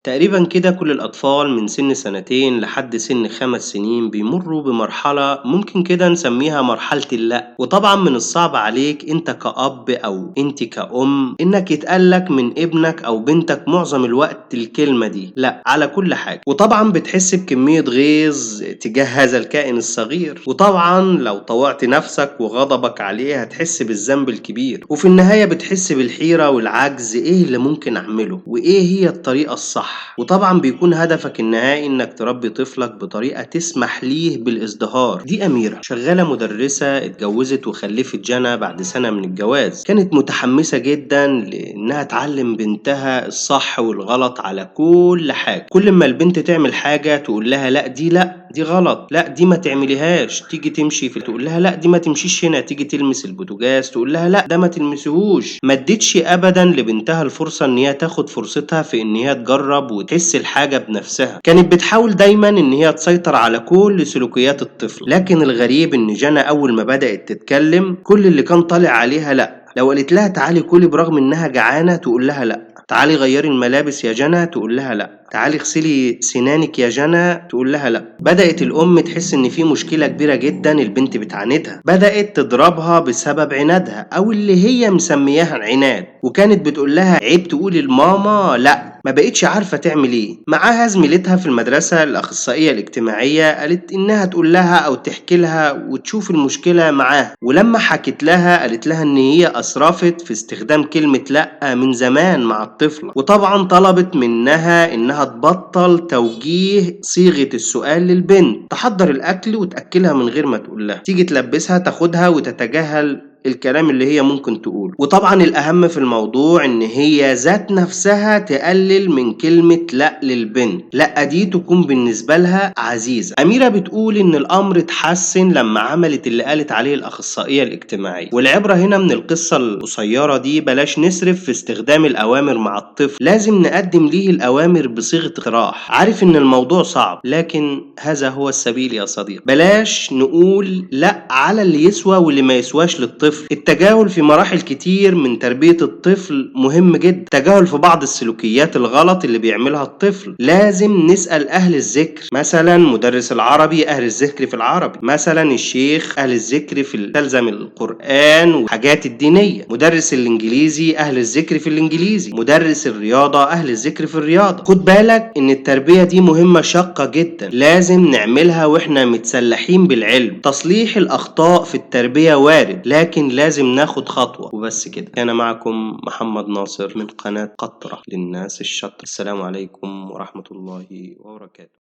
تقريبا كده كل الأطفال من سن 2 سنين لحد سن 5 سنين بيمروا بمرحلة ممكن كده نسميها مرحلة اللأ. وطبعا من الصعب عليك انت كأب أو انت كأم انك يتقالك من ابنك أو بنتك معظم الوقت الكلمة دي لأ على كل حاجة، وطبعا بتحس بكمية غيظ تجاه هذا الكائن الصغير، وطبعا لو طوعت نفسك وغضبك عليه هتحس بالذنب الكبير، وفي النهاية بتحس بالحيرة والعجز، ايه اللي ممكن اعمله وايه هي الطريقة الصح. وطبعا بيكون هدفك النهائي انك تربي طفلك بطريقة تسمح ليه بالازدهار. دي أميرة شغالة مدرسة، اتجوزت وخلفت جنى بعد سنة من الجواز. كانت متحمسة جدا لانها تعلم بنتها الصح والغلط على كل حاجة. كل ما البنت تعمل حاجة تقول لها لا دي، لا دي غلط، لا دي ما تعمليهاش. تيجي تمشي في تقول لها لا دي ما تمشيش هنا. تيجي تلمس البوتاجاز تقول لها لا ده ما تلمسهوش. ما ادتش ابدا لبنتها الفرصة ان هي تاخد فرصتها في ان هي تجرب وتحس الحاجة بنفسها. كانت بتحاول دايما ان هي تسيطر على كل سلوكيات الطفل. لكن الغريب ان جنى اول ما بدأت تتكلم كل اللي كان طالع عليها لا. لو قالت لها تعالي كلي برغم انها جعانة تقول لها لا. تعالي غيري الملابس يا جنى تقول لها لا. تعالي اغسلي سنانك يا جنى تقول لها لا. بدأت الأم تحس إن في مشكلة كبيرة جدا البنت بتعاندها. بدأت تضربها بسبب عنادها أو اللي هي مسمياها العناد، وكانت بتقول لها عيب تقولي لماما لا. ما بقتش عارفة تعمل ايه. معاها زميلتها في المدرسة الأخصائية الاجتماعية قالت إنها تقول لها أو تحكي لها وتشوف المشكلة معاها، ولما حكت لها قالت لها إن هي أسرفت في استخدام كلمة لأ من زمان مع الطفلة، وطبعا طلبت منها إنها تبطل توجيه صيغة السؤال للبنت، تحضر الأكل وتأكلها من غير ما تقول لها، تيجي تلبسها تاخدها وتتجاهل الكلام اللي هي ممكن تقوله. وطبعا الأهم في الموضوع إن هي ذات نفسها تقلل من كلمة لأ للبنت، لأ دي تكون بالنسبة لها عزيزة. أميرة بتقول إن الأمر اتحسن لما عملت اللي قالت عليه الأخصائية الاجتماعية. والعبرة هنا من القصة القصيرة دي بلاش نسرف في استخدام الأوامر مع الطفل، لازم نقدم ليه الأوامر بصيغة اقتراح. عارف إن الموضوع صعب لكن هذا هو السبيل يا صديقي. بلاش نقول لأ على اللي يسوى واللي ما يسواش للطفل. التجاهل في مراحل كتير من تربية الطفل مهم جدا. التجاهل في بعض السلوكيات الغلط اللي بيعملها الطفل لازم نسأل أهل الذكر، مثلا مدرس العربي أهل الذكر في العربي، مثلا الشيخ أهل الذكر في تلزم القرآن وحاجات الدينية، مدرس الإنجليزي أهل الذكر في الإنجليزي، مدرس الرياضة أهل الذكر في الرياضة. خد بالك إن التربية دي مهمة شاقة جدا، لازم نعملها وإحنا متسلحين بالعلم. تصليح الأخطاء في التربية وارد لكن لازم ناخد خطوة. وبس كده، كان معكم محمد ناصر من قناة قطرة للناس الشاطرة. السلام عليكم ورحمة الله وبركاته.